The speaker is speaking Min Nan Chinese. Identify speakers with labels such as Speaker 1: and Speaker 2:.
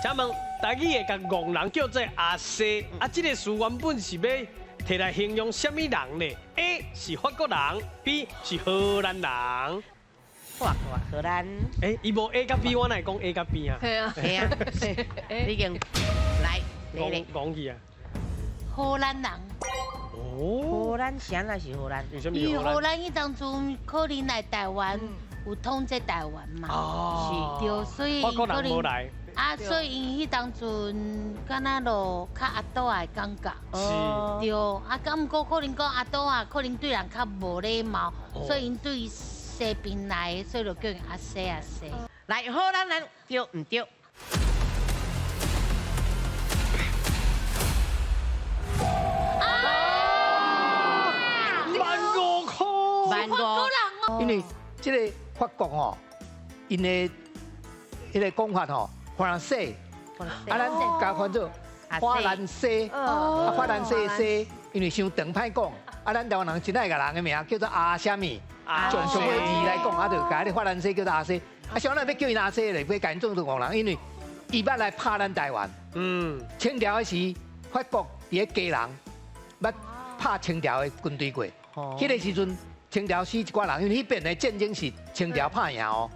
Speaker 1: 請問台語會共戇人叫做阿西，啊，這个詞原本是欲提來形容啥物人呢？A 是法國人，B 是荷蘭人。
Speaker 2: 法國荷蘭。
Speaker 1: 欸，伊無 A 佮 B，我哪會講 A 佮 B 啊？
Speaker 3: 係啊，
Speaker 2: 係啊，你已經來，
Speaker 1: 講講去啊。
Speaker 4: 荷蘭人。
Speaker 1: 哦。
Speaker 2: 荷蘭啥來是荷蘭？
Speaker 4: 因為荷蘭彼當陣可能來台灣有統治台灣嘛。
Speaker 1: 哦。
Speaker 4: 是，對，所以
Speaker 1: 法國人無來。
Speaker 4: 啊，所以𪜶彼當陣敢若就較阿斗仔的感覺。對，啊，毋過可能講阿斗仔可能對人較無禮貌，所以𪜶對西邊來的，所以就叫𪜶阿西阿西。
Speaker 2: 來，荷蘭人對毋對？
Speaker 1: 啊！15,000塊，
Speaker 2: 15,000。
Speaker 5: 因為這个法國吼，𪜶的彼个講法吼，法蘭西，啊，咱共翻做法蘭西，啊，法蘭西的西，因為傷長歹講，啊，咱台灣人真愛共人的名叫做阿啥物，從上尾字來講，啊，就共彼个法蘭西叫做阿西，啊，啥人欲叫𪜶阿西咧，欲共𪜶做做戇人，因為伊捌來拍咱台灣。清朝彼時，法國佇咧基隆捌拍清朝的軍隊過，彼个時陣清朝死一寡人，因為彼邊的戰爭是清朝拍贏哦。